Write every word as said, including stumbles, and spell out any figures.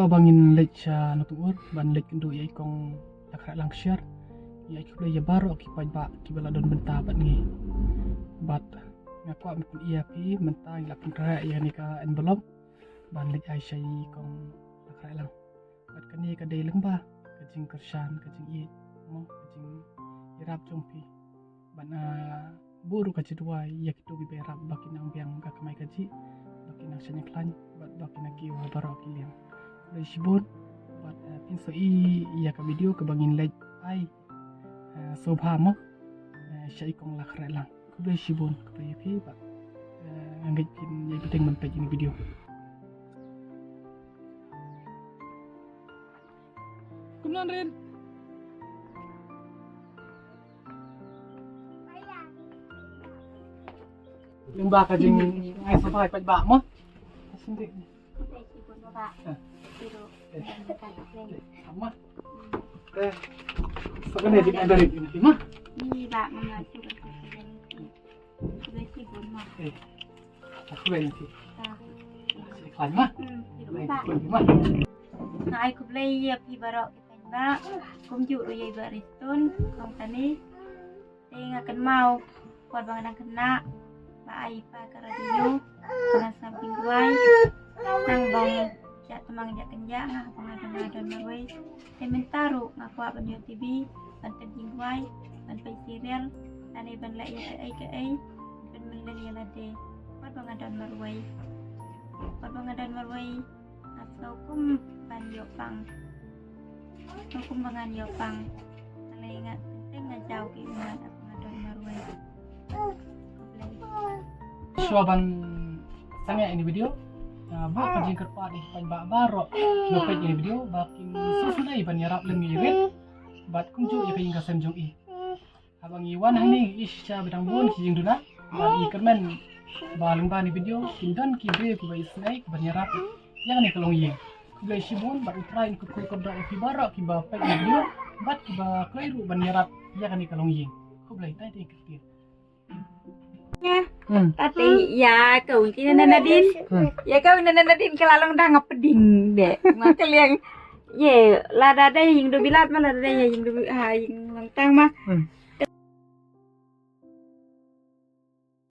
Ba ngin leit sha Nongthymmur ban leit kynduh ïa i kong Lakhreh Lang Kshiar. Ïa i khublei ïa baroh ki paidbah kiba la don bynta bad ngi. Bad nga kwah ban pyni ïa phi mynta ngi la pyntrei ïa kane ka envelope ban leit ai sha i kong Lakhreh Lang. Bad kane ka dei lyngba ka jingkyrshan, ka jingïeit, mo, ka jingïarap jong phi. Bad nga buh ruh ka jingduwai ïa kito kiba ïarap ba kin nang biang ka kamai kajih, ba kin nang shaniah khlaiñ bad ba kin nang kiew ha baroh ki liang. Khublei shibun. Bad, eh, phin sa ïohi ïa ka video kaba ngin leit ai, eh, sngewbha mo, eh, sha i kong Lakhreh Lang. Khublei shibun, khublei ïa phi bad, eh, nga ngeit phin ïai bteng ban peit ïa kane ka video. Kumno Rin? Lyngba ka jingai sngewbha ïa ki paidbah mo. Sngewbha. Eh. Eh. Ama. Eh. Sa kane jingai da Rin ïa phi mo. Ni ba mama suruh. Khublei shibun mo. Eh. Khublei ïa phi. Ah. Sa kane mo. Hmm, khublei mo. Nga ai khublei ïa phi baroh. Ba kumjuh ruh ïa i Bah Ristone, kong kane. Te nga kynmaw wat ba nga dang khynnah ba ai i pa ka radio, ba nga sngap jingduwai. Nang ba nga jah tmang jah kynjah nga ba nga dang, nga don marwei. Te mynta ruh nga kwah ban ïoh TV, ban tep jingduwai, ban peit serial, lane ban leh ïa kaei kaei, ban pynlong ïa lade. Wat ba nga don marwei. Wat ba nga don marwei. Nga sngew kum ban ïoh pang. Sngew kum ba ngan ïoh pang. Lane nga teng nga jaw ki ummat ba nga don marwei. Khublei. Shuwa ban sangeh ïa kane ka video, ah, buh ka jingkyrpad ïa ki paidbah baroh kiba peit ïa kane ka video ba kin sngewsynei ban ïarap lem ïa i Rin bad kumjuh ïa ka ïing ka sem jong i. Haba ngi wan hangne ngi ïohi shisha ba dang bun ki jingduna. Bad ngi kyrmen ba lyngba kane ka video kin don ki briew kiba isynei kiban ïarap ïa kane ka longïing. Khublei shibun bad U Trai un kyrkhu kyrdoh ïa phi baroh kiba peit ïa kane ka video bad kiba kloi ruh ban ïarap ïa kane ka longïing. Khublei tai tai kyrtiang. Ïa. Hmm. Tati ïa ka u ki na Nadine. Hmm. Ïa ka u na Nadine ka la long dang pding de. Ma ka liang. Ye, lada dei ïing do bilat ma lada dei ïing do bi-, ha, ïing long tang ma. Hmm.